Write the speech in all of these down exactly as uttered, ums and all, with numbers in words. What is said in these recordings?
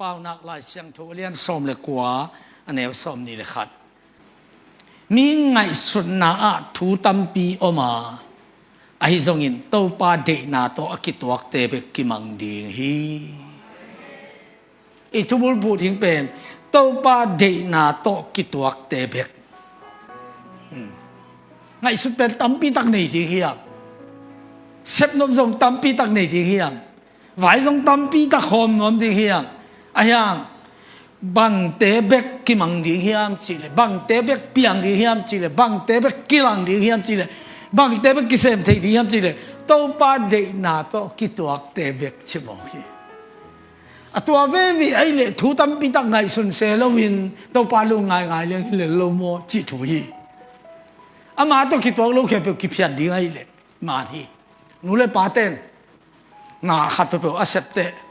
Paunak Lai Siangtho a lian sawm le kua, a neu sawm nih le khat. Mi ngaihsutna ah thu tampi om a, ahi zongin Topa deihna tawh a kituakte bek kimang ding hi. I thubulphuh ding pen Topa deihna tawh kituakte bek. Hmm. Ngaihsut pen tampi tak nei ding hiam? Sepnop zong tampi tak nei ding hiam? Vai zong tampi tak hawm nuam ding hiam? Ahi hang bangte bek kimang ding hiam cih leh, bangte bek piang ding hiam cih leh, bangte bek kilang ding hiam cih leh, bangte bek kisem thei ding hiam cih leh, Topa deihna tawh kituakte bek ci mawk hi. A tua veve ahih leh thu tampi tak ngaihsun se loin Topa lungngai ngai leng hi lel lo maw cih thu hi. Ama tawh kituak lo khempeuh kiphiat ding ahih leh man hi. Nu le paten na khat peuhpeuh a septe,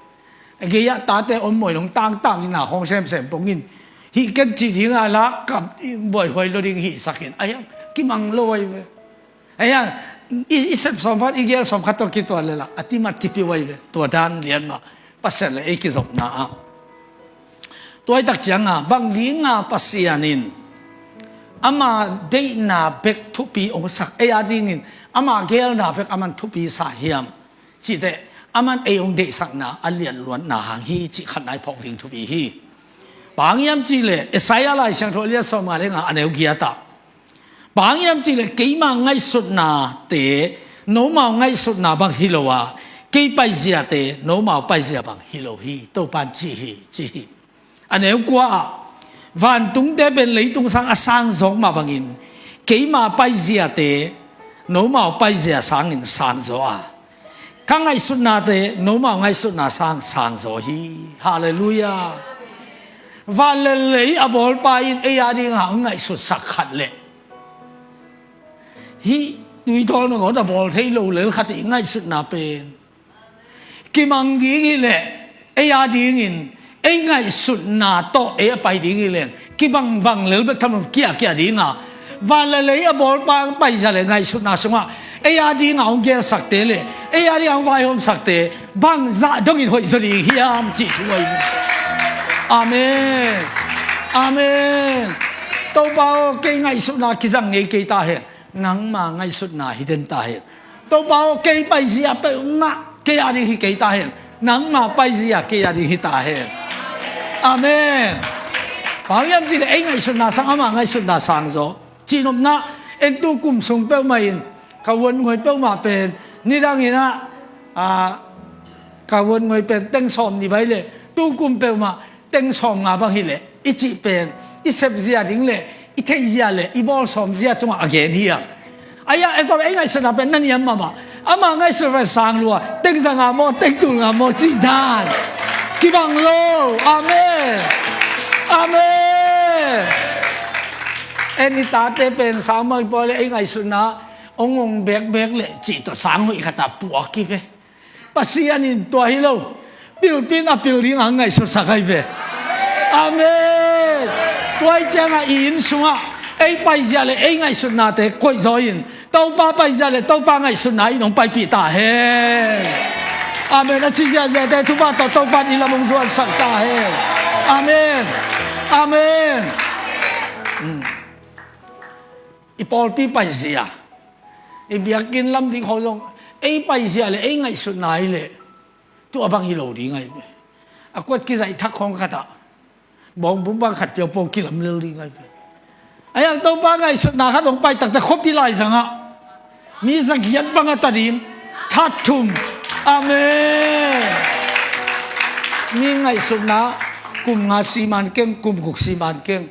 a gei-ah tate om mawi long tangtang in na khawng semsem pongin hih ken cih ding a lak kap buaihuai lo ding hihsakin ahi hang kimang lo ahi ve. Ahi hang i, i sep sawm khat, i gel sawm khat tawh kituak leh lah a timat kipi uh ahi ve. Tua dan lian mah Pasian le ei kizopna ah. Tua hi tak cianga bang dinga Pasian in ama deihna bek thupi hong sak, ei a dingin ama gelna bek aman thupi sa hiam cih teh, aman ei hong deihsakna a lianluatna hang hi cih khat nai phawk ding thupi hi. Bang hang hiam cih leh Isaiah Lai Siangtho a lian sawm nga le nga, a neu giat ah, bang hang hiam cih leh keima ngaihsutnate nomau ngaihsutna bang hi lo a, kei paiziate nomau paizia bang hi lo hi, Topan ci hi, ci hi. A neu kua ah, vantungte pen leitung sang a sang zawk mah bangin keima paiziate nomau paizia sangin sang zaw a, ka ngaihsutnate nomau ngaihsutna sang sang zaw hi. Halleluiah. Van le lei a bawlpa in ei a dinga hong ngaihsutsak khat leh, hih tuithawl nangawn a bawl thei lo lel khat i ngaihsutna pen kimang ding hi leh, ei a dingin ei ngaihsutna tawh ei a pai ding hi leng kibangbang lel bek tham lo, kiakia dinga, van le lei a bawlpa paizia le ngaihsutna sungah ei a dinga hong gelsakte le ei a dinga hong vaihawmsakte bangzah dongin hoih zaw ding hiam cih thu ahi ve. Amen. Amen. Topa aw, kei ngaihsutna kizang ngei kei ta hen. Nangma ngaihsutna hi den ta hen. Topa aw, kei paizia peuhmah kei a ding hi kei ta hen. Nangma paizia kei a ding hi ta hen. Amen. Bang hang hiam cih leh ei ngaihsutna sang ama ngaihsutna sang zaw. Cihnopna, en tu kum sung peuhmah in ka vuanngoi peuhmah pen nidangin ah, a, ka vuanngoi pen teng sawm nih bai leh tu kum peuhmah teng sawm nga bang hi leh i cih pen i sepzia ding le i theihzia le i bawlsawmzia tungah a gen hi a. Ahi a, ei tawh ei ngaihsutna pen na niam mahmah. Ama ngaihsut pen sang lua, teng za nga maw, teng tul nga maw cih dan kibang lo. Amen. Amen. En i tate pen sang mah i pua le ei ngaihsutna hong hong bekbek le cih tawh sang hoih khat a puak hi ve. Pasian in tua hi lo, pilpin a pil ding a ngaihsutsak ahi ve. Amen. Tua hi ciangah i inn sungah ei paizia le ei ngaihsutnate koihzaw in Topa paizia le Topa ngaihsutna in hong paipih ta hen. Amen. A ci ziaziate thupha tawh Topa in i lam hong zuansak ta hen. Amen. Amen. I pawlpi paizia, i biakinn lam ding khawng zong ei paizia le ei ngaihsutna hi leh tua bang hi lo ding ahi ve. A kuat kizaih thak khawng khatah bawngbu bang khat piaupau kilam lel ding ahi ve. Ahi hang Topa ngaihsutna khat hong pai takte khuapi laizangah mi zagiat bang a ta ding, that thum. Amen. Mi ngaihsutna kum nga siman keng, kum guk siman keng.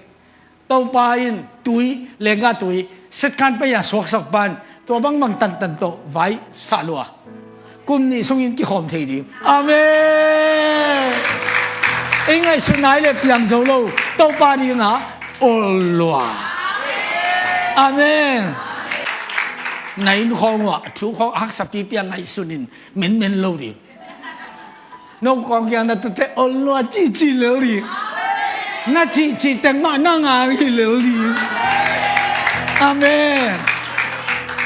Topa in tui, lenggah tui, setkan pei a suaksak pan, tua bangbang tantan tawh vai sah lua. Kum nih sungin kikhawm thei ding. Amen. Ei ngaihsutna hi le piang zo lo, Topa dingah ol lua. Amen. Na inn khawng uah thu khawng haksa pipi a ngaihsun in menmen lo ding. No kawng kiang na tute ol lua cihcih lel ding. Na cihcih teng mah na ngang hi lel ding. Amen.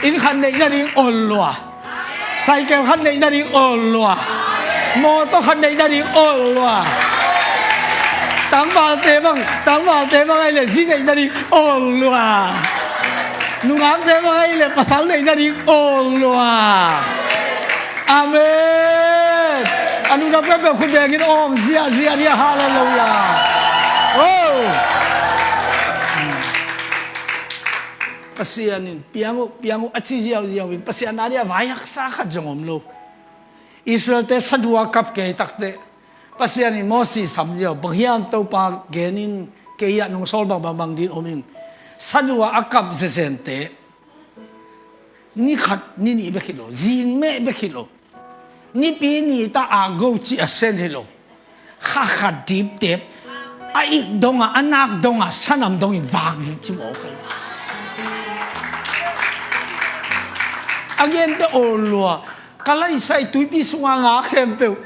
Inn khat neih nading ol lua. Cycle khat neih nading ol lua. Mawtaw khat neih nading ol lua. Tangvalte bang, tangvalte bang ahih leh zi neih nading awl lua. Nungakte bang ahih leh pasal neih nading awl lua. Amen. A lungdam peuhpeuh khut bengin awng ziahziah ni a, halleluiah. Oh. Pasian in piang uh, piang uh a ci ziauziau in Pasian a dia vaihaksa khat zong om lo. Israelte saduh a kap kei takteh Pasian in Mosi sam ziau, bang hiam Topa gen in, kei ah nong sawl bangbang bang din om ing. Saduh a kap zenzen teh ni khat ni nih bek hi lo, zing meh bek hi lo. Nipi ni ta a go cih a sen hi lo. Kha khat diptep a ik dongah, a nak dongah, sanam dongin vak ding ci mawk hi. A gente awl lua. Ka laisai tuipi sunga nga khempeuh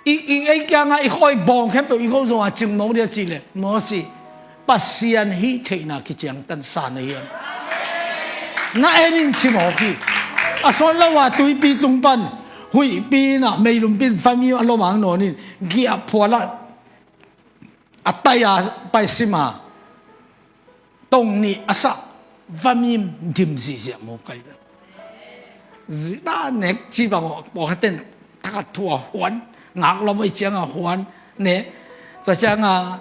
i, i, ei kianga i khawi bawng khempeuh i go zonga cing mawk dia cih leh Mosi, Pasian hih theihna kiciangtan sa na hiam? Na en in ci mawk hi. A sawt lo a tuipi tung pan huihpi in ah meilumpi in family a lomang nawn in giahphual ah a tai a pai sim a tong nih a sah vamim dim zihziah mawk kai. Zina nek ci bang aw, pawlkhatten thakhat thu a huan, ngak lam oi cianga huan ne. Tua cianga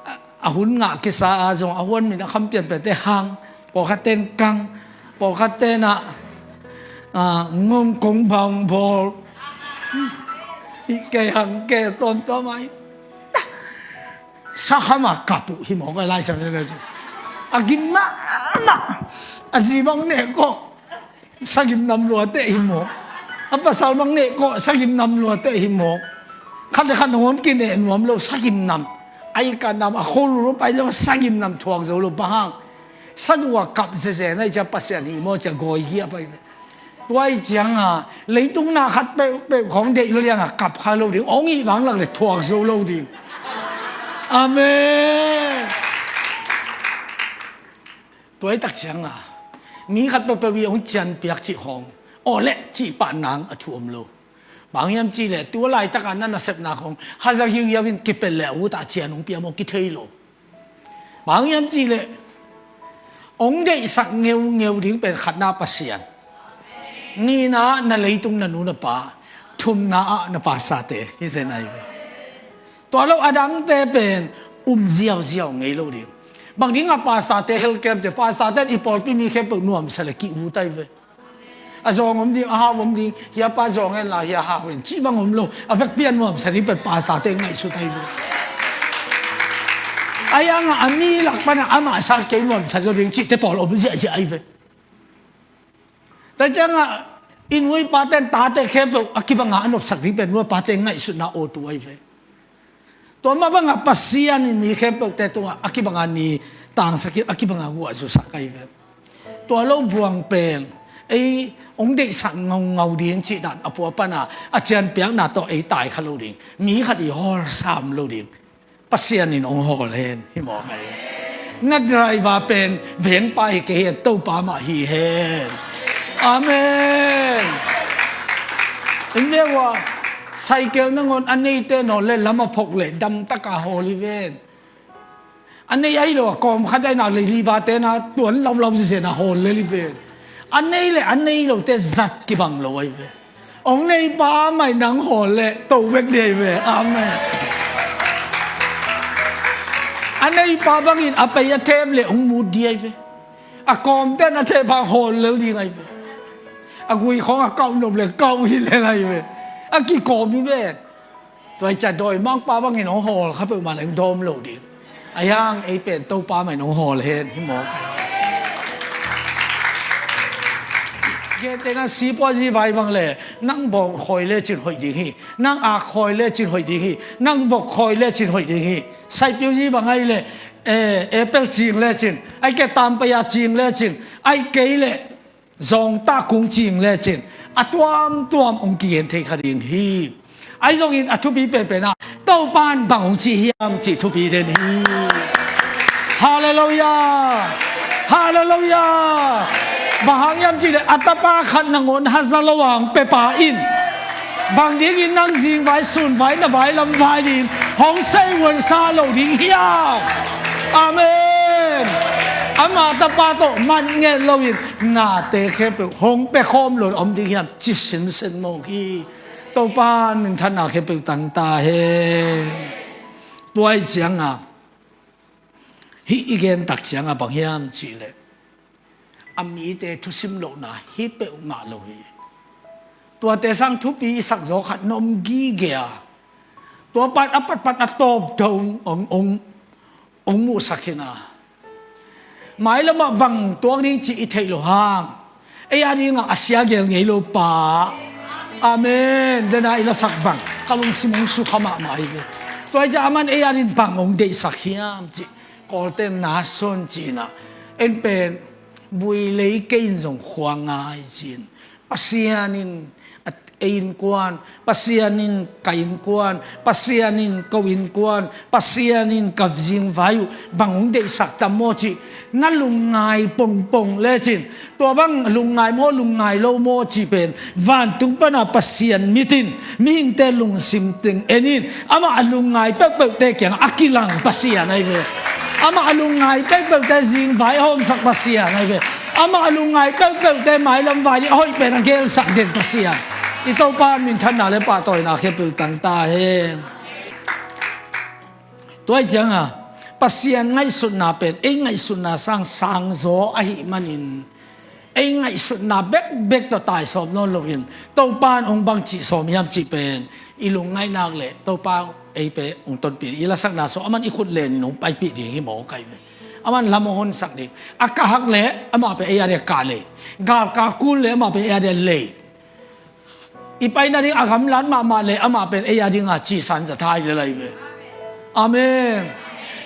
a, a hun ngah kisa a zong a huan min a kham pianpiante hang, pawlkhatten kang, pawlkhatten ah, ah, ngong kong baung bawl. Hih kei hang kei tawmtawm ai. Sakhama kap uh hi mawk a, Lai Siangtho le ci. A gim mahmah. A zi bang neh kawh, sagim nam luateh hi mawk. A pasal bang neh kawh, sagim nam luateh hi mawk. Khat le khat nangawn kineh nuam lo, sagim nam. A ika nam, a kholulu pai lo, sagim nam thuak zo lo, bang hang? Saduh a kap zeze na hi cia Pasian hi maw cia gawi hi a pai. Tua ih cianga leitung na khat peuhpeuh khawng deih lo lianga kap kha lo ding, hong ih vang lak le thuak zo lo ding. Amen. Tua ih tak cianga mi khat peuhpeuh ih hong cianpiak cih khawng aw le cih pah nang a thu om lo. Bang hiam cih leh tua laitaka na nasepna khawng haza giugiau in kipel le a utah cian hong pia maw kithei lo. Bang hiam cih leh hong deihsak ngeungeu ding pen khatna Pasian, nihna na leitung na nu na pa, thumna ah na pastorte hi zen ai ve. Tua lo a dangte pen um ziauziau ngei lo ding. Bang dingah pastorte helkem cia, pastorte in i pawlpi mi khempeuh nuamsa le ki-ut ai ve. A zawng om ding, a hau om ding, hia pa zawng en la, hia hau en cih bang om lo. A vekpi a nuamsa ding pen pastorte ngaihsut ai ve. A iangah a mi lak pana amah sa kei nuamsa zaw ding cihte pawl om ziahziah ai ve. Tua ciangah i nu i pate in tate khempeuh a kibangah a nopsak ding pen nu a pate ngaihsutna awtu ai ve. Tua mah bangah Pasian in mi khempeuhte tungah a kibangah ni tangsak in a kibangah guahzusak ai ve. Tua lo buang pen ei hong deihsak ngaungau ding cih dan a pua pana a cianpiakna tawh ei tai kha lo ding, mi khat i hawlsam lo ding. Pasian in hong hawl hen hi mawk ai. Na driver pen vengpa hi kei hen, Topa mah hi hen. Amen. In ve ua, cycle nangawn a neite nawn le lam a phok le damtaka hawl hi ven. A nei ahi lo a kawm khat ahi nak le liva tena tuan laulau zizena hawl le li ven. A nei le a nei lote zat kibang lo ahi ve. Hong neipa mah in nang hawl le to bek dih ahi ve. Amen. A neipa bangin a pei a thep le hong mut dih ahi ve. A kawmten a thep hang hawl lel ding ahi ve. A gui khawng a kauh nop le kauh hi lel ahi ve. A kikawm hi ve. Tua hi cia dawimangpa bangin hong hawl kha peuhmah le hong dawm lo ding. A hiang ei pen Topa mah in hong hawl hen hi mawk. Gentena sipua zi vai bang le nang bawng khawi lecin hoih ding hi. Nang ak khawi lecin hoih ding hi. Nang vok khawi lecin hoih ding hi. Saipiu zi bang ahi le, eh, apple cing lecin, ahi kei tampaya cing lecin, ahi kei le zawngtah kung cing lecin a tuamtuam hong kigen thei kha ding hi. Ahi zongin a thupi penpen ah Topan bang hong ci hiam cih thupi den hi. Halleluiah. Halleluiah. Bang hang hiam cih le a tapa khat nangawn haza lo ang pepa in bang dingin nang zingvai sunvai na vai lam vai dingin hong seivuansa lo ding hiam? Amen. Ama tapa tawh man nget loin nate khempeuh hong pia khawm lo om ding hiam ci sinsen mawk hi. Topa minthanna khempeuh tang ta hen. Tua ahih cianga hih i gen tak cianga bang hiam cihleh, a mite thusim lohna hi peuhmah lo hi. Tuate sang thupi i sakzaw khat na om gige a, tua pat a patpat a tawpto hong, hong, hong muhsak hi na. Mailamah bang tuak ding cih i theih loh hang, ei a dingah a sia gel ngei lo pa. Amen. Dena i lasak bang ka lungsim hong sukha mahmah hi ve. Tua hi ciah aman ei a ding bang hong deihsak hiam cih Kawlten na sawn cinah, en pen builei kei in zong khua ngai cin. Pasian in a, ei innkuan, Pasian in ka innkuan, Pasian in ko innkuan, Pasian in ka zingvai uh bang hong deihsak tam maw cih na lungngai pongpong lecin, tua bang lungngai maw lungngai lo maw cih pen vantung pana Pasian mit in mihingte lungsim teng en in, amah a lungngai peuhpeuhte kiangah a kilang Pasian ahi ve. Amah a lungngai peuhpeuhte zingvai a hawmsak Pasian ahi ve. Amah a lungngai peuhpeuhte mailam vai a hoih pen a gelsak den Pasian. I Topa minthanna le pahtawina khempeuh tang ta hen. Tua ahih cianga Pasian ngaihsutna pen ei ngaihsutna sang sangzaw ahih manin, ei ngaihsutna bekbek tawh taisawm nawn loin Topa in hong bangci sawm hiam cih pen i lungngaih nak leh Topa ei pen hong tonpih, i lasakna sung aman i khut lenin hong paipih ding hi maw kai ve. Aman lam hong honsak ding. A kahak leh amah pen ei a dia kah lei. Galkak kul leh amah pen ei a dia lei. I paina ding a gamlat mahmah leh amah pen ei a dinga cisan za thai lel ahi ve. Amen.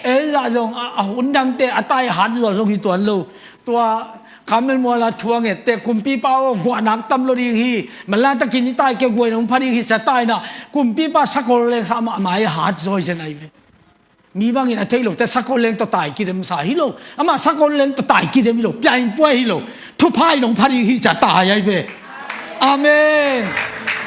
Ei zah zong a, a hun dangte a tai hat zaw zong hi tuan lo. Tua Karmel muala thu a ngette kumpipa aw guahnak tam lo ding hi. Manlangtakin i tai kei guai nong pha ding hi cia taina kumpipa sakol leng sa mahmah i hat zaw hi zen ahi ve. Mi bangin a theih lote sakol leng tawh tai kidem sa hi lo. Amah sakol leng tawh tai kidem hi lo. Piaingpuai hi lo. Thupha i nong pha ding hi cia tai ahi ve. Amen.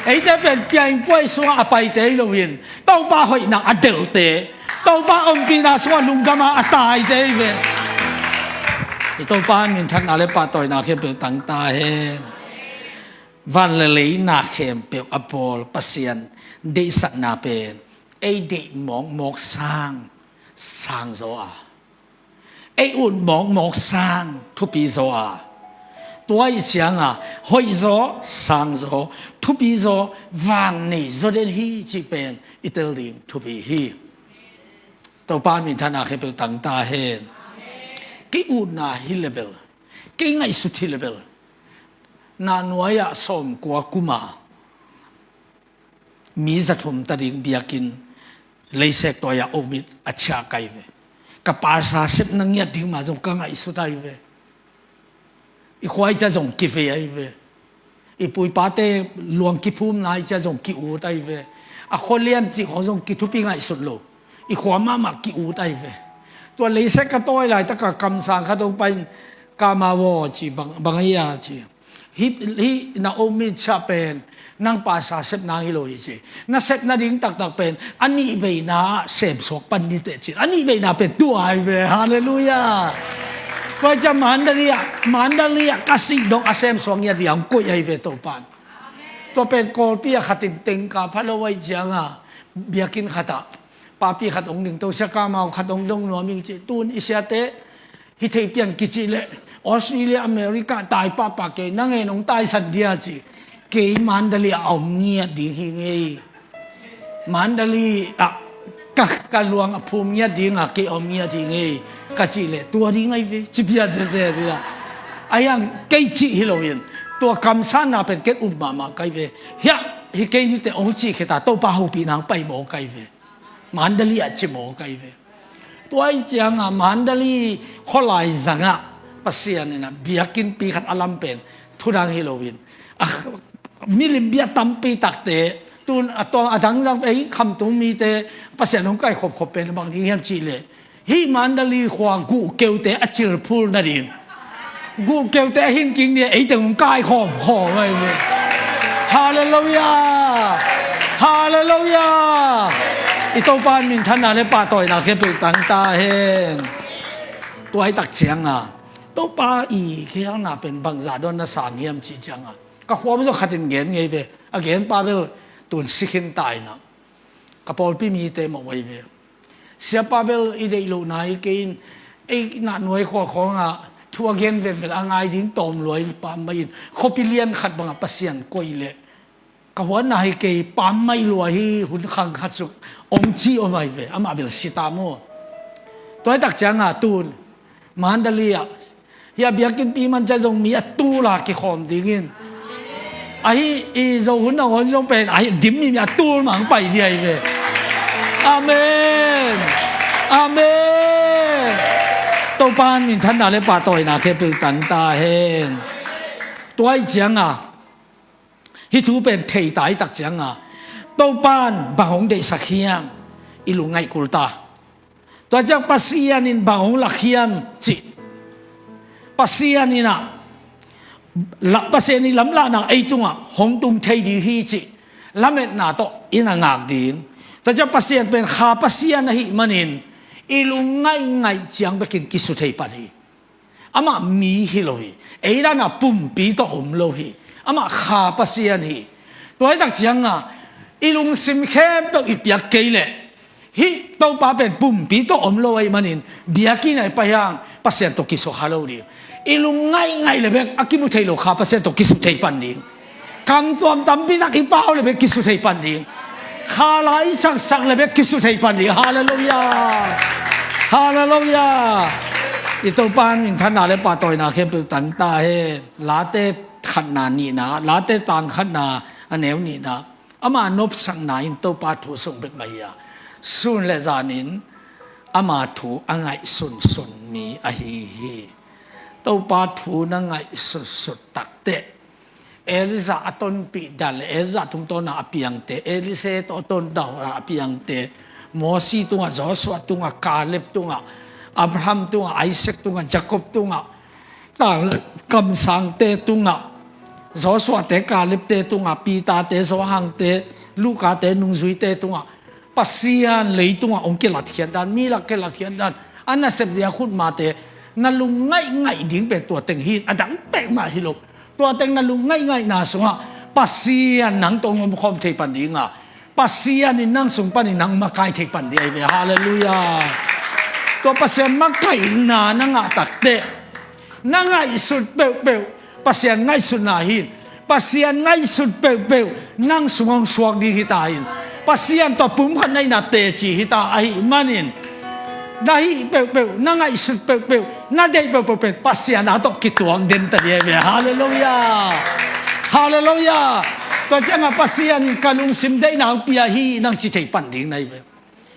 Eite pen piaingpuai sungah a paite hi loin Topa hoihna a delte, Topa ompihna sungah lungdama a taite hi ve. I Topa minthanna le pahtawina khempeuh tang ta hen. Van le leina khempeuh a bawl Pasian deihsakna pen ei deih mawkmawk sang sangzaw a, ei ut mawkmawk sang thupi zaw a, tua ahih cianga hoihzaw, sangzaw, thupizaw, vang nei zaw den hi cih pen i tel ding thupi hi. Topa minthanna khempeuh tang ta hen. Kei utna hi lebel, kei ngaihsut hi lebel, na nuai-ah sawmkua kuma mi zathum ta ding biakinn leisek tuai-ah omit a ciah kai ve. Ka pasa sepna ngiat ding mah zong ka ngaihsut ahi ve. I khua i cia zong kivei ahi ve. I pu i pate luang kiphumna i cia zong ki-ut ahi ve. A khualian cih khawng zong kithupi ngaihsut lo. I khua mahmah ki-ut ahi ve. Tua leisek ka tawi laitaka kamsang khat hong pai in, kama waw ci bang, bang ahi a ci. Hih, hih na omit ciah pen nang pasa sepna hi lo hi ci. Na sepna ding taktak pen a nihveina ah semsuak pan niteh cin. A nihveina pen tua ahi ve. Halleluiah. Tua cia Mandalay ah, Mandalay ah ka sih dong a semsuak ngiat ding hong koih ahi ve Topan. Tua pen Kawlpi ah khatin tengka pha lo ahih cianga biakinn khatah papi khat hong dingto, sia kamau khat hong dong nuam ing ci. Tun i siate hi thei pian kici leh Australia, America tai pahpah kei, nang en hong taisan dia ci. Kei Mandalay ah a om ngiat ding hi ngei. Mandalay ah ka, ka luang a phum ngiat dinga kei a om ngiat hi ngei ka cih leh tua ding ahi ve ci pian zeze dia. Ahi hang kei cih hi loin tua kamsanna pen ken up mahmah kai ve. Hiah hi kei nite hong cih khita Topa hopihna hong pai maw kai ve. Mandalay ah ci maw kai ve. Tua ahih cianga Mandalay khualai zangah Pasian inah biakinnpi khat a lam pen thudang hi loin a, milim bia tampi takte tun a tuang a dangdang ei khamtung mite Pasian hong kaikhopkhop pen bang ding hiam cih leh hih Mandalay khua guhkeute a cilphul nading guhkeute a hinking nia eite hong kaikhawmkhawm ahi ve. Halleluiah. Halleluiah. I Topa in minthanna le pahtawina khempeuh tang ta hen. Tua hi tak cianga Topa i khialhna pen bangzah dawn na sang hiam cih cianga ka khuabu zaw khatin gen ngei ve. A genpa bel tun si khin ta inah ka pawlpi mite mawh ahi ve. Siapa bel i deih lohna hi kei in ei nahnuai khua khawngah thu a gen venven a ngai ding tawm lua in pammaih in khuapi lian khat bangah Pasian koih leh ka huatna hi kei, pammaih lua hi. Hun khang khat suk om ci om ahi ve. Amah bel si ta maw? Tua hi tak cianga tun Mandalay ah hia biakinnpi man ciang zong mi a tula kikhawm dingin ahi i zo hun nangawn zong pen ahi dim mi mi a tul mang pai di ahi ve. Amen. Amen. Topa in minthanna le pahtawina khempeuh tang ta hen. Tua hi cianga hih thu pen thei ta hi tak cianga Topa in bang hong deihsak hiam i lungngaih kul ta. Tua ciang Pasian in bang hong lak hiam cih, Pasian in ah la, Pasian in lamlahna ei tungah hong tung thei ding hi cih lametna tawh in a ngak ding. Tua ciang Pasian pen kha Pasian ahih manin i lung ngaihngaih ciang bekin kisu thei pan hi. Amah mi hi lo hi. Ei dan a pumpi tawh om lo hi. Amah kha Pasian hi. Tua hi tak cianga i lungsim khempeuh i piak kei leh hih Topa pen pumpi tawh om lo ahih manin biakinn ah i pai hang Pasian tawh kisu kha lo ding. I lung ngaihngaih le bek a kimu thei lo kha Pasian tawh kisu thei pan ding. Kamtuam tampi tak i pau le bek kisu thei pan ding. Kha la i saksak le bek kisu thei pan ding. Halleluiah. Halleluiah. I Topa in minthanna le pahtawina khempeuh tang ta hen. Late khatna nihna, Late tang khatna a neu nihna. Ama nopsakna in Topa thu sung bek mah hi a, sun le zanin ama thu a ngaihsunsun mi ahi hi. Topa thu na ngaihsutsut takteh Elijah a tonpih dan le Elijah tungtawna a piangte, Elisha tawh a tontauna a piangte, Mosi tungah, Joshua tungah, Caleb tungah, Abraham tungah, Isaac tungah, Jacob tungah, tang kamsangte tungah, Joshua te, Caleb te tungah, Peter te, Johan te, Luka te, nungzuite tungah Pasian leitungah hong kilatkhiat dan, mi lak kilatkhiat dan, a nasep zia khutmate na lung ngaihngaih ding pen tua teng hi, a dang pek mah hi lo. Tua teng na lung ngaihngaihna sungah Pasian nang tawh hong omkhawm thei pan dinga Pasian in nang sung panin nang makai thei pan ding ahi ve. Halleluiah. Tua Pasian makaihna na ngah takteh na ngaihsut peuhpeuh Pasian ngaihsutna hi. Pasian ngaihsut peuhpeuh nang sung hong suak ding hi ta in. Pasian tawh pumkhat na hihna teci hi ta ahih manin na hih peuhpeuh, na ngaihsut peuhpeuh, na deih peuhpeuh pen Pasian a tawh kituak den ta ding ahi ve. Halleluiah. Halleluiah. Tua ciangah Pasian in ka lungsim deihna hong pia hi nang ci thei pan ding na hi ve.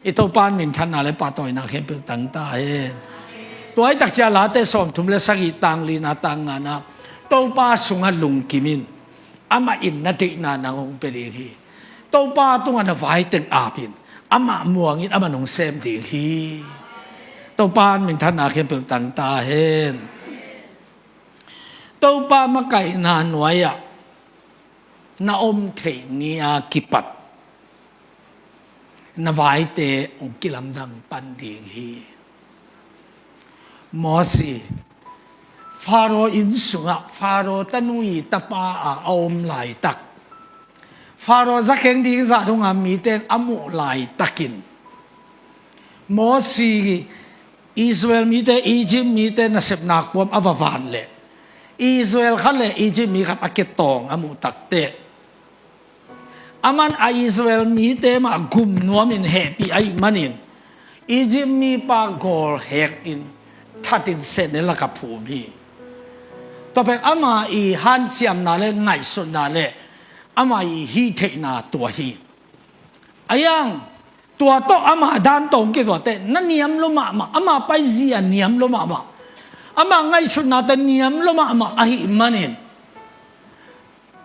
I Topa in minthanna le pahtawina khempeuh tang ta hen. Tua hi takcia Late sawmthum le sagih, tang lina tang ngana, Topa sungah lungkim in, amah in na deihna nang hong pia ding hi. Topa tungah na vai teng ap in, amah muang in, amah nong sem ding hi. Topa in minthanna khempeuh tang ta hen. Topa makaihna nuai-ah na om theih ni-a kipat na vaite hong kilamdang pan ding hi. Mosi, Faro inn sungah Faro tanu i tapa a a om laitak, Faro zakheng ding zah dongah mite in a muh laitakin Mosi Israel mite, Egypt mite nasepna kuam a va van leh Israel khat le Egypt mi khat a ketawng a muh takteh, aman a Israel mite mah gum nuamin hehpih ahih manin Egypt mipa gawl hekin thatin sehnel lakah phum hi. Tua pen ama i hanciamna le ngaihsutna le ama i hihtheihna tua hi. A iang tua tawh ama dan tawh hong kituakteh na niam lua mahmah, ama paizia niam lua mahmah, ama ngaihsutnate niam lua mahmah ahih manin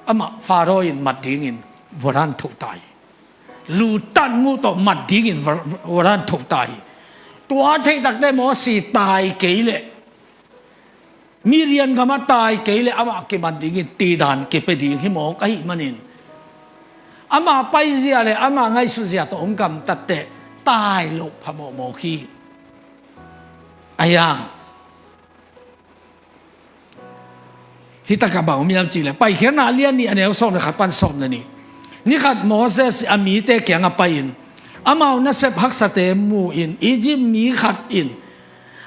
amah Faro in mat dingin varan thoh ta hi. Lutat muh tawh mat dingin va-, varan thoh ta hi. Tua theih takteh Mosi tai kei leh, Midian gamah tai kei leh amah kiman dingin tidan kipia ding hi mawk ahih manin, ama paizia le ama ngaihsutzia tawh hong gamtatteh tai loh phamawh mawk hi. Ahi hang, hih takah bang om hiam cih leh, Paikhiatna a lian nih a neu sawm le khat pan sawm le nih. Ni khat Moses a mite kiangah pai-in, amau nasep haksate mu-in, Egypt mi khat in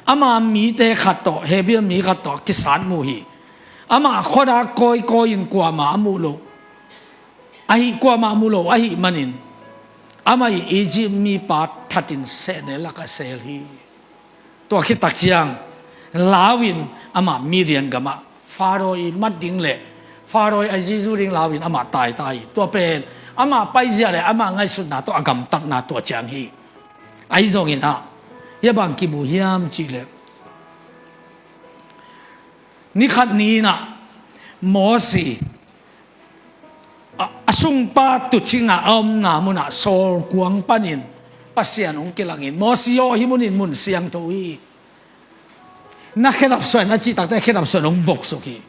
ama mite khat tawh, Hebrew mi khat tawh kisat mu hi. Amah khuadak kawikawi-in kuamah a muh loh ahi, kuamah muh lo ahih manin, amah in Egypt mipa thatin sehnel lakah sel hi. Tua khit tak ciang, lau-in amah Midian gamah Faro i mat ding le Faro i a zizu ding lau-in amah taitai hi. Tua pen amah paizia le amah ngaihsutna tawh a gamtatna tua ciang hi. Ahi zongin ah, hia bang kimu hiam cih leh, ni khat ni-in ah Mosi a, a sungpa tuucing a omna munah sawlkuang panin Pasian hong kilangin, Mosi aw, hih munin mun siangtho hi. Na khedap suah in, a cih takteh khedap suah in hong boksuk hi.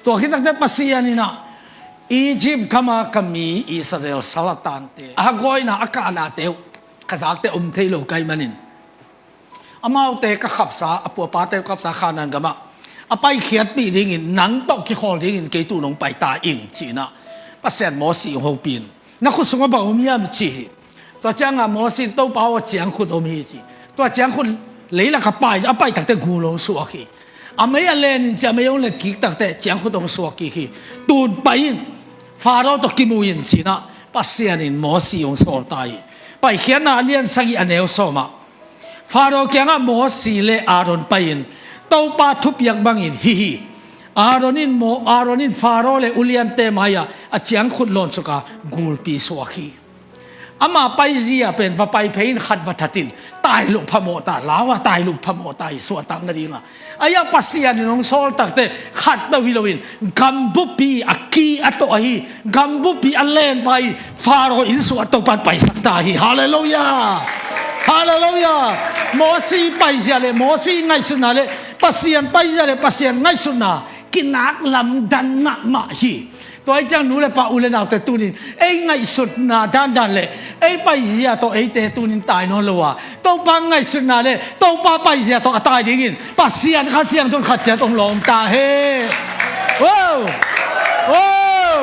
Tua khit takteh Pasian in ah, Egypt gama ka mi Israel sal a tangte, a hagawina a kahnate uh ka zakte om thei lo ka hih manin, amaute ka khapsa, a pu a pate uh khapsa Kanaan gamah a paikhiatpih dingin, nang tawh kikhawl dingin kei tu-in hong pai ta ing, ci-in ah Pasian Mosi hong hopih in, na khut sungah bang om hiam, ci hi. Tua ciangah Mosi in, Topa aw, ciangkhut om hi, ci. Tua ciangkhut leilak a pai, a pai takteh gul hong suak hi. A mei a len in, ci, a mei hong let kik takteh ciangkhut hong suak kik hi. Tun pai in, Faro tawh kimu in, ci-in ah Pasian in Mosi hong sawl ta hi. Paikhiatna a lian sagih a neu sawm ah, Faro kiangah Mosi le Aaron pai-in, Topa thupiak bangin hih hi. Aaron in Mo-, Aaron in Faro le uliante mai-ah a ciangkhut lawnsuka gulpi suak hi. Ama paizia pen va pai phei in khat va thatin, tai loh phamawh ta, lau a, tai loh phamawh ta hi, suahtak nadinga. Ahi a, Pasian in hong sawl takteh khat peuh hi loin, gambupi a ki a tawh ahi, gambupi a lenpa hi, Faro inn sungah Topa in paisak ta hi. Halleluiah! Halleluiah! Mosi paizia le, Mosi ngaihsutna le, Pasian paizia le Pasian ngaihsutna kinak lamdang mahmah hi. Tua hi ciang nu le pa, u le naute, tunin ei ngaihsutna dandan le ei paizia tawh eite tunin tai nawn lo a, Topa ngaihsutna le Topa paizia tawh a tai dingin Pasian Kha Siangtho in khat ciat hong lawng ta hen. Wow! Wow!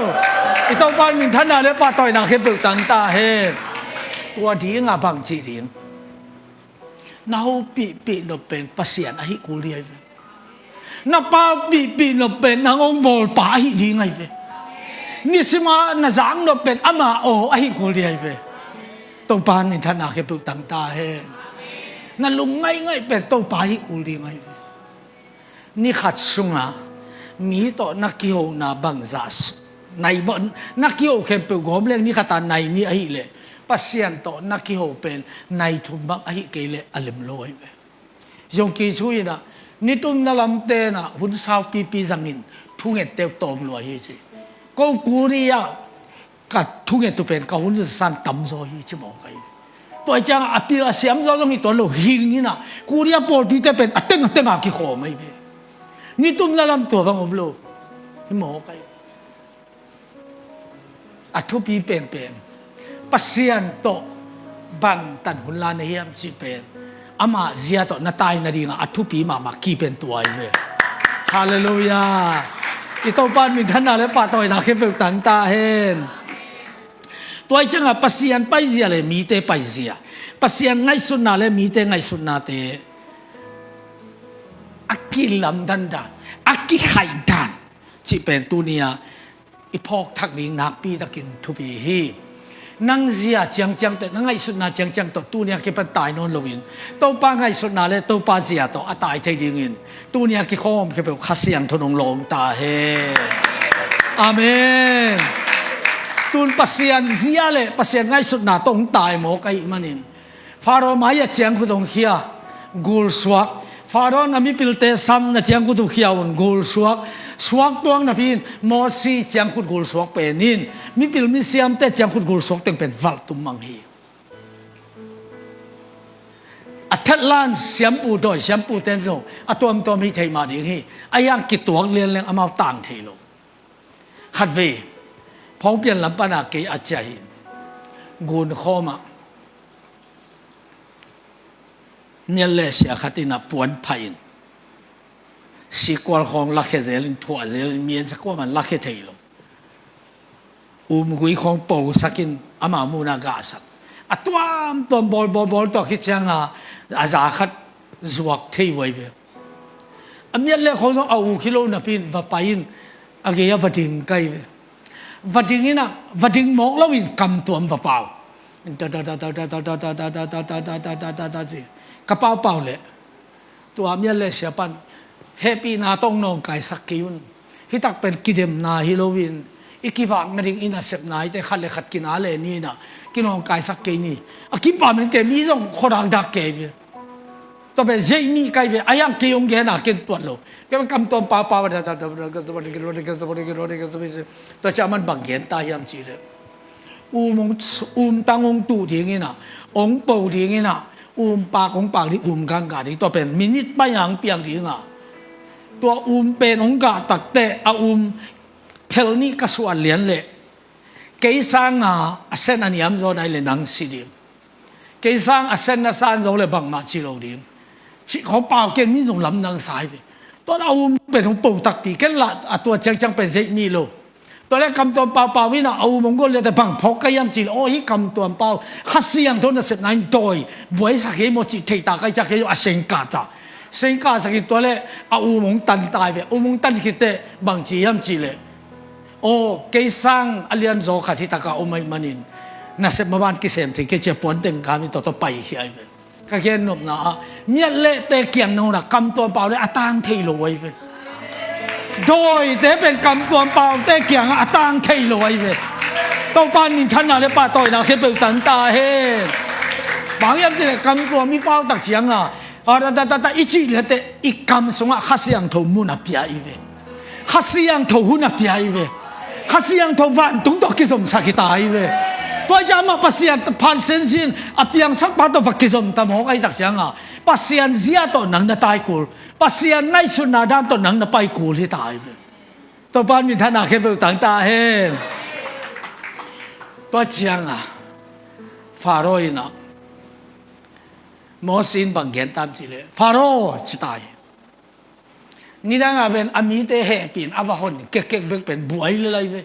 I Topa in minthanna le pahtawina khempeuh tang ta hen. Tua dingah bang ci ding? Na hopihpih nop pen Pasian ahi kul ding ahi ve. Na paupihpih nop pen nang hong bawlpa ahi ding ahi ve. Nisima na zak nop pen ama aw ahi kul ding ahi ve. Topa in minthanna khempeuh tang ta hen. Na lung ngaihngaih pen Topa ahi kul ding ahi ve. Ni khat sungah mi tawh na kihona bangzah su-, nai ba-, na kiho khempeuh gawm leng ni khat a nai nih ahih leh, Pasian tawh na kiho pen nai thum bang ahih kei leh a lem lo ahi ve. Zong kici in ah, nitumna lamte in ah hun saupipi zangin thungette uh tawm lua hi ci. Ko Korea ka thunget uh pen ka hun zasan tamzaw hi ci mawk ahi. Tua ciangah a pil a siamzaw zong hi tuan lo, hing in ah Korea pawlpite pen a teng a teng a kikhawm ahi ve. Nitumna lam tua bang om lo hi mawk ahi. A thupi penpen, Pasian tawh bangtan hun la na hiam cih pen, ama zia tawh na tai nadingah a thupi mahmah ki pen tua ahi ve. Halleluiah. I Topa in minthanna le pahtawina khempeuh tang ta hen. Tua hi ciangah Pasian paizia le mite paizia, Pasian ngaihsutna le mite ngaihsutnate a kilamdan dan, a kikhaih dan cih pen tuni-a i phawk thak ding nakpi takin thupi hi. Nang zia ciangciang tawh, na ngaihsutna ciangciang tawh tuni-a kipan tai nawn loin, Topa ngaihsutna le Topa zia tawh a tai thei dingin tuni-a kikhawm khempeuh Kha Siangtho in hong lawng ta hen. Amen. Tun Pasian zia le Pasian ngaihsutna tawh hong tai mawk ahih manin, Faro mai-ah ciangkhut hong khia, gul suak. Faro na mipilte sam, na ciangkhut uh khia un, gul suak. Suak tuak napi-in Mosi ciangkhut gul suak pen in, mipil misiamte ciangkhut gul suak teng pen valh tum mang hi. A thatlan siampu dawi siampute in zong a tuamtuam hi thei mah ding hi. A hiang kituak lianleng amau tang thei lo. Khatvei phawngpian lam pana kei a ciah hi. Gunkhawm ah Mial le sia khat in a puan phah in, sikual khawng lakhia zel in, thuah zel in, miensa kuaman lakhia thei lo. Umgui khawng posak in ama mun a gahsak. A tuamtuam bawlbawlbawl tuak hi cianga a za khat zuak thei uai ve. A mial le khawng zong a uk hi lo napi in va pai in a gei a va ding kai ve. Va ding in a, va ding mawk lo in kamtuam va pau. Ci. Ka paupau leh tua mial le sia pan hehpihna tawh nawngkaisak kei un. Hitak pen kidemna hi lo in i kivak nading i nasepna hi te, khat le khat kina le ni in a kinawngkaisak kei ni. A kimpah mente mi zong khuadakdak kei ve. Tua pen zeih nih kai ve, a hiang kei hong gen a ken tuat lo. Kei kamtuam paupau tua cia man bang gen ta hiam cih leh, um hong, um tang hong tuh ding in a, hong po ding in a, um pak hong pak ding, um gangga ding, tua pen minit pai a hong piang ding a, tua um pen hong gah takteh a um phel nih ka suah lian leh kei sanga a sen a niam zaw nai le nang si ding. Kei sang a sen na san zong le bangmah ci lo ding. Cih khawng pau ken mi zong lamdang sa hi ve. Tua a um pen hong po takpi ken lah a tua ciangciang pen zeih nih lo. Tua le kamtuam paupau in a, a um hong gol le te bang phawk ka hiam cih le, aw hi kamtuam pau, Kha Siangtho nasepna in dawi buaisak hi maw cih thei ta kai ciang kei zong a sengkah ta. Sengkahsak in tua le a um hong tan ta hi ve. Um hong tan khit teh bang ci hiam cih le, aw kei sang a lianzaw khat hi taka om ahih manin nasep maban kisem thei kei ci a puan teng kam in tua tawh paikhia hi ve. Ka gen nopna ah mial le te kiang nong na kamtuam pau le a tang thei lo ahi ve. Dawi te pen kamtuam pau te kiangah a tang thei lo ahi ve. Topa minthanna le pahtawina khempeuh tang ta hen. Bang hiam cih le kamtuam i pau tak cianga a da da da da i cih le te i kam sungah Kha Siangtho mun a pia hi ve. Kha Siangtho hun a pia hi ve. Kha Siangtho vantung tawh kizomsak hi ta hi ve. Tua hi ciang amah Pasian phan sensin a piangsak pa tawh va kizom ta mawk ahi tak cianga Pasian zia tawh nang na tai kul, Pasian ngaihsutna dan tawh nang na pai kul hi ta hi ve. Topa minthanna khempeuh tang ta hen. Tua cianga Faro in a, Mosi in bang gen tam cih le, Faro ci ta hi. Nidang a pen a mite hehpih in a va hon kekek bek pen buai le lai ve.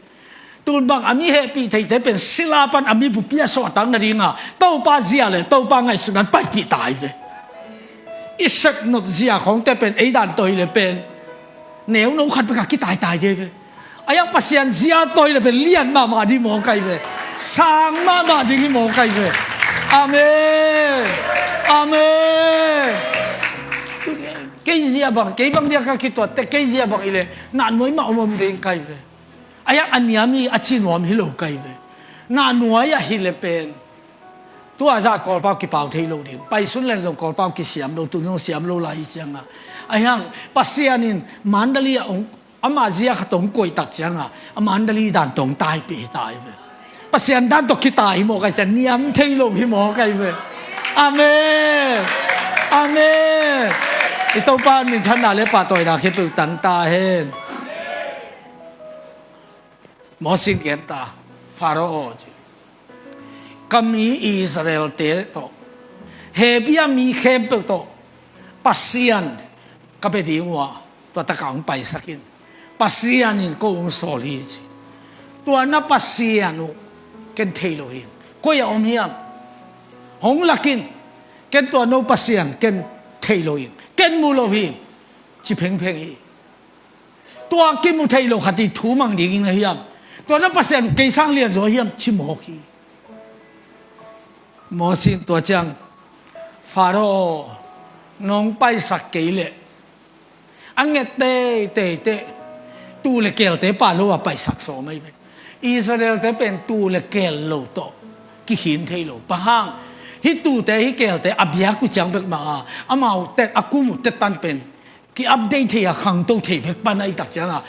Tun bang a mi hehpih theite pen sila pan a mi bupi a suahtak nadinga Topa zia le Topa ngaihsutna in paipih ta hi ve. I sepnop zia khawngte pen ei dan tawh hi le pen neuno khat bek a kitaitai dei ve. A hiang Pasian zia tawh hi le pen lian mahmah ding hi mawk ahi ve. Sang mahmah ding hi mawk ahi ve. Amen. Amen. Kei zia bang, kei bang dia ka kituatte, kei zia bang hi le nahnuai mah om om ding ka hi ve. A hiang a niam hi a ci nuam hi lo ka hi ve. Nahnuai ah hi le pen tua zah Kawlpau kipau thei lo ding. Paisun leng zong Kawlpau kisiam lo, tun zong siam lo lai hi cianga. A hiang Pasian in Mandalay ah hong, ama zia khat hong koih tak cianga a Mandalay dan tawh hong taipih hi ta hi ve. Pasian dan tawh kitai hi mawk ahi ciang niam thei lo hi mawk ahi ve. Amen. Amen. I Topa minthanna le pahtawina khempeuh tang ta hen. Mosi in gen ta, Faro aw ci, ka mi Israel-te tawh, Hebru mi khempeuh tawh Pasian ka bia ding uh a, tua taka hong paisak in. Pasian in ko hong sawl hi ci. Tua na Pasian uh ken thei lo hi. Koi a om hiam? Hong lak in. Ken tua no Pasian ken thei lo hi. Ken mu lo hi. Ci phengpheng hi. Tua kimu thei lo khat i thu mang dingin a hiam? Tua na Pasian kei sang lianzaw hiam ci mawk hi. Mosi in tua ciang, Faro aw, nong paisak kei leh a nget teitei teh tuu le keelte pah lo a paisak sawm ahi ve. Israel-te pen tuu le keel lo tawh kikhin thei lo. Bang hang? Hih tuute hih keelte a biak uh ciang bek mah a, amau tet a kum uh tet tan pen ki-update thei a, khangto thei bek pan a i tak cianga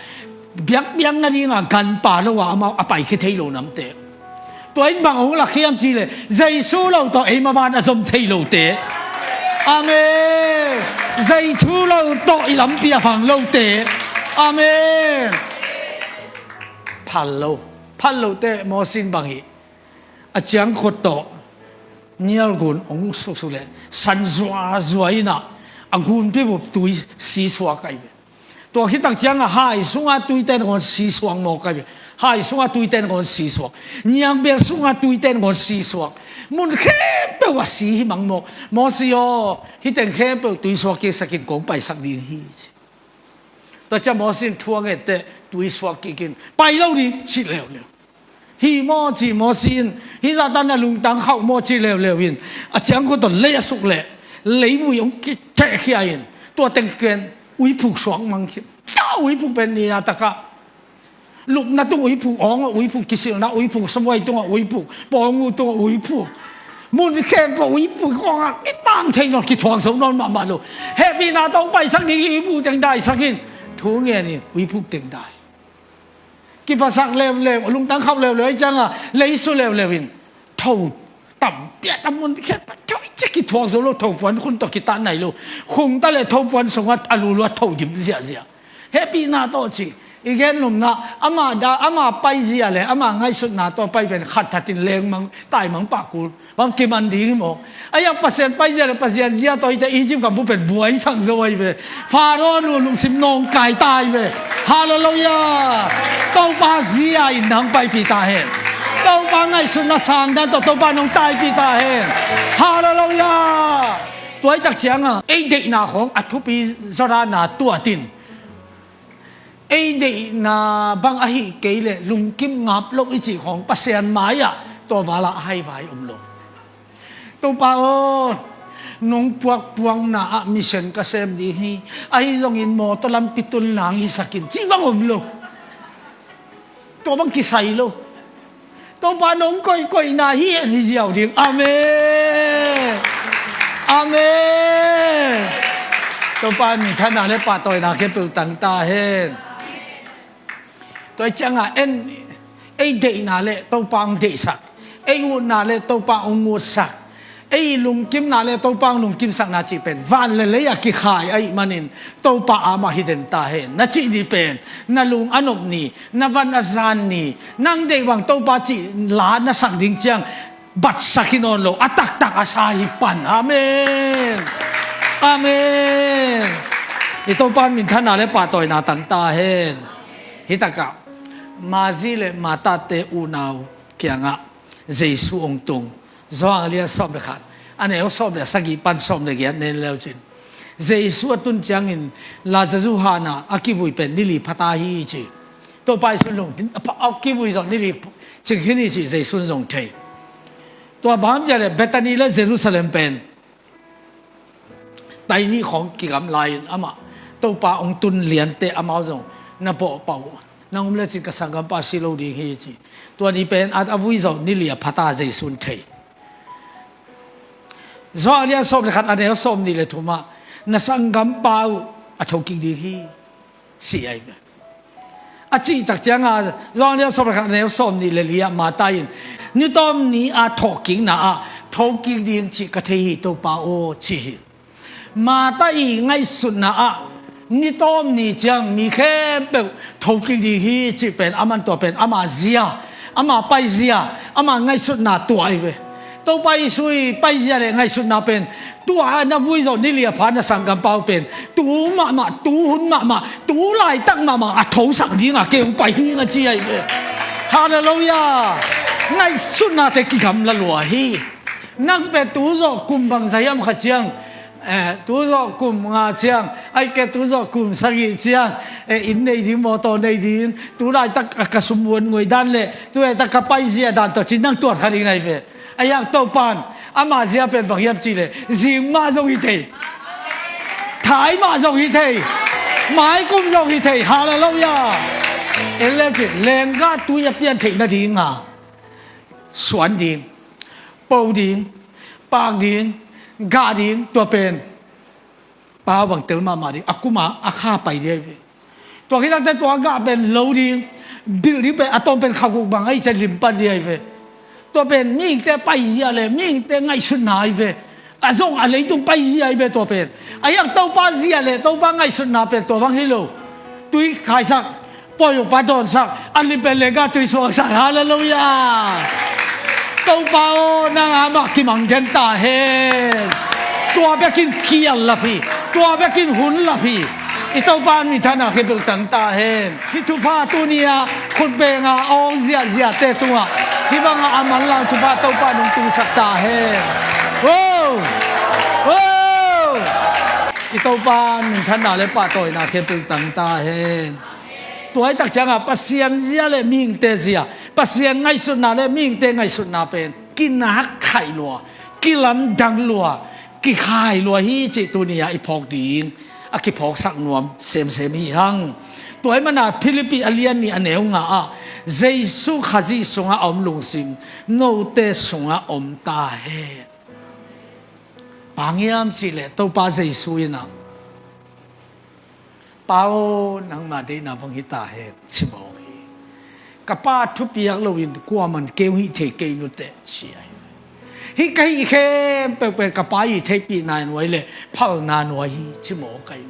biakpiakna dinga ganpa lo a amau a paikhia thei lo namte. Tua in bang hong lak hiam cih leh Jesu lo tawh ei maban a zom thei lote. Amen. Jesu lo tawh i lampi a phang lote. Amen. Phal lo. Phal lote Mosi in bang hi? A ciangkhut tawh Nial gun hong suksu leh san zuazua in ah, a gunpi bup tui si suak ahi ve. Tua khit tak ciangah hai sungah tuite nangawn si suak mawk ahi ve. Hai sungah tuite nangawn si suak. Niangbel sungah tuite nangawn si suak. Mun khempeuh ah si hi mang mawk. Mawsi aw, hih teng khempeuh tui suak kiksak in kong paisak ding hi. Tua ciang Mawsi in thu a ngetteh tui suak kikin pai lo ding ci leuleu. Hi maw ci Mawsi in, hih zahtan a lungtang khauh maw ci leuleu in, a ciangkhua tawh lei a suk leh leivui hong kithehkhia in, tua teng ken uiphuk suak mang khit. Tua uiphuk pen ni a takah lupna tung uiphuk, awng ah uiphuk, kisilna uiphuk, sabuai tungah uiphuk, pawngu tungah uiphuk, mun khempeuh uiphuk, awng ah kitang thei nawn, kithuang zo nawn mahmah lo. Hehpihna tawh paisak ding hi, uiphuk teng daisak in, thu ngen in uiphuk teng dai. Kiphasak leuleu, lungtang khauh leuleu, ahi ciangah leisu leuleu in, tho tampi a tam mun khempeuh tho cik kithuak zo lo, thopuan khun tawh kitah nai lo. Khungta le thopuan sungah a lulua tho dim ziahziah. Hehpihna tawh ci. I gen nopna, ama da, ama paizia le ama ngaihsutna tawh pai pen khat thatin lengmang, taimang pahkul bang kiman ding hi maw? Ahi hang Pasian paizia le Pasian zia tawh hite Egypt gam bup pen buaisak zo ahi ve. Pharaoh nu lungsim nawngkai ta ahi ve. Halleluiah. Topa zia in nang paipih ta hen. Topa ngaihsutna sangdan tawh Topa nong taipih ta hen. Halleluiah. Tua hi tak ciangah ei deihna khawng a thupi zawdana tuatin, ei deihna bang ahi kei leh lungkim ngap lo i cih khawng Pasian mai-ah tua vala a haivai om lo. Topa aw, nong puakpuakna ah mission ka sem ding hi. Ahi zongin mawtaw lampi tun nang hisak in cih bang om lo. Tua bang kisai lo. Topa nong koihkoihna hi hen hi ziau ding. Amen. Amen. Topa minthanna le pahtawina khempeuh tang ta hen. Tua hi ciangah en, ei deihna le Topa hong deihsak, ei utna le Topa hong utsak, ei lungkimna le Topa hong lungkimsakna cih pen van le lei a kikhai ahih manin Topa amah hi den ta hen. Na cih ni pen na lung a nop ni, na van a zan ni, nang deih bang Topa cih la na sak ding ciang batsak hi nawn lo, a taktak a sa hi pan. Amen. Amen. I Topa minthanna le pahtawina tang ta hen. Hi takah Mari le Martha-te unau kiangah Jesu hong tung. Johan a lian sawm le khat, a neu sawm le sagih pan sawm le giat nen leucin, Jesu a tun ciangin Lazarus hanah a kivui pen ni li pha ta hi ci. Topa Jesu zong a kivui zawh ni li cing khin hi ci Jesu zong thei. Tua bang hiam cih leh Bethany le Jerusalem pen tai nih khawng kigam lai-in amah Topa hong tun liante amau zong na pawhpah uh, nang om lecin ka sanggampa si lo ding hi ci. Tua ni pen a, a vui zawh ni li a pha ta Jesu in thei. Johan a lian sawm le khat, a neu sawm nih le thumah na sanggampa uh a thokik ding hi ci ahi ve. A cih tak ciangah Johan a lian sawm le khat, a neu sawm nih le li-ah Martha in ni tawm ni a thawhkikna ah thokik ding cih ka thei hi Topa aw ci hi. Martha i ngaihsutna ah ni tawm ni ciang mi khempeuh thokik ding hi cih pen aman tua pen ama zia, ama paizia, ama ngaihsutna tua ahi ve. Topa Jesu i paizia le ngaihsutna pen tua na vui zawh ni li a pha na sanggampa uh pen tu mahmah, tu hun mahmah, tu laitak mahmah a thosak ding a kei hong pai hi ing a ci ahi ve. Halleluiah. Ngaihsutnate kigamla lua hi. Nang pen tu zawh kum bangzah hiam kha ciang, eh, tu zawh kum nga ciang, ahih kei leh tu zawh kum sagih ciang, eh, inn nei ding, mawtaw nei ding, tu laitak a ka sum uan nguai dan le tu laitak ka paizia dan tawh ci nang tuat kha ding na hi ve. Ahi hang Topan ama zia pen bang hiam cih leh zing mah zong hi thei, thai mah zong hi thei, maikum zong hi thei. Halleluiah. En le cin lenggah tui a pian theih nading a suan ding, po ding, pak ding, gah ding, tua pen pau bang tel mahmah ding, a kum a, a kha pai ding ahi ve. Tua khit takte tua gah pen lo ding, bilh ding pen a tawm pen kha guk bang ahi ciang lim pan ding ahi ve. Tua pen mihingte paizia le mihingte ngaihsutna ahi ve. A zong a leitung paizia ahi ve tua pen. Ahi hang Topa zia le Topa ngaihsutna pen tua bang hi lo. Tui khaisak, pawi uh pa dawnsak, a lim pen lenggah tui suaksak. Halleluiah. Topa aw, nang amah kimang den ta hen. Tua bekin kial lap hi. Tua bekin hun lap hi. I Topa in minthanna khempeuh tang ta hen. Hih thupha tuni-ah khutbenga awng ziahziahte tungah hih bangah a manlang thupha Topa in hong tungsak ta hen. Wow! Wow! I Topa in minthanna le pahtawina khempeuh tang ta hen. Tua hi tak ciangah Pasian zia le mihingte zia, Pasian ngaihsutna le mihingte ngaihsutna pen kinak khaih lua, kilamdang lua, kikhai lua hi cih tuni-ah i phawk ding a kiphawksak nuam semsem hi hang. Tua ahih manin Philippi a lian nih a neu nga ah, Jesu Khazih sungah a om lungsim note sungah om ta hen. Bang hiam cih leh Topa Jesu in ah, Pa aw, nangma deihna bang hi ta hen, ci mawk hi. Ka Pa thupiak loin kuaman kei hong hih thei kei nuteh, ci ahi. Hih ka hih khempeuh pen ka Pa i theihpihna nuai le phalna nuai hi, ci mawk ahi.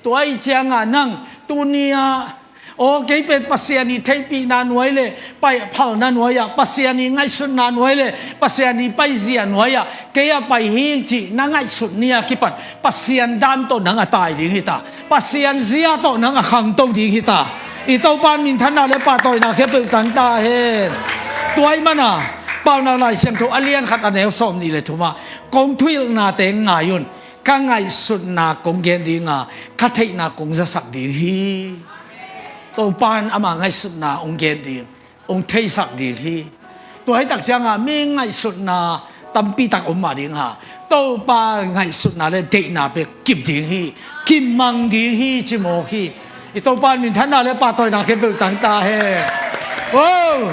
Tua ahih ciangah nang tuni-ah, aw, kei pen Pasian i theihpihna nuai le pai phalna nuai-ah, Pasian i ngaihsutna nuai le Pasian i paizia nuai-ah kei a pai hing cih na ngaihsut ni a kipan Pasian dan tawh nang a tai ding hi ta. Pasian zia tawh nang a khangto ding hi ta. I Topa in minthanna le pahtawina khempeuh tang ta hen. Tua ahih manin Paunak Lai Siangtho a lian khat a neu sawm nih le thumah, kong thuhilhnate ngai un. Ka ngaihsutna kong gen dinga, ka theihna kong zasak ding hi. Topa in ama ngaihsutna hong gen ding, hong theisak ding hi. Tua hi tak ciangah mi ngaihsutna tampi tak om mah ding a, Topa ngaihsutna le deihna pen kip ding hi, kip mang ding hi, ci mawk hi. I Topa in minthanna le pahtawina khempeuh tang ta hen. Wow!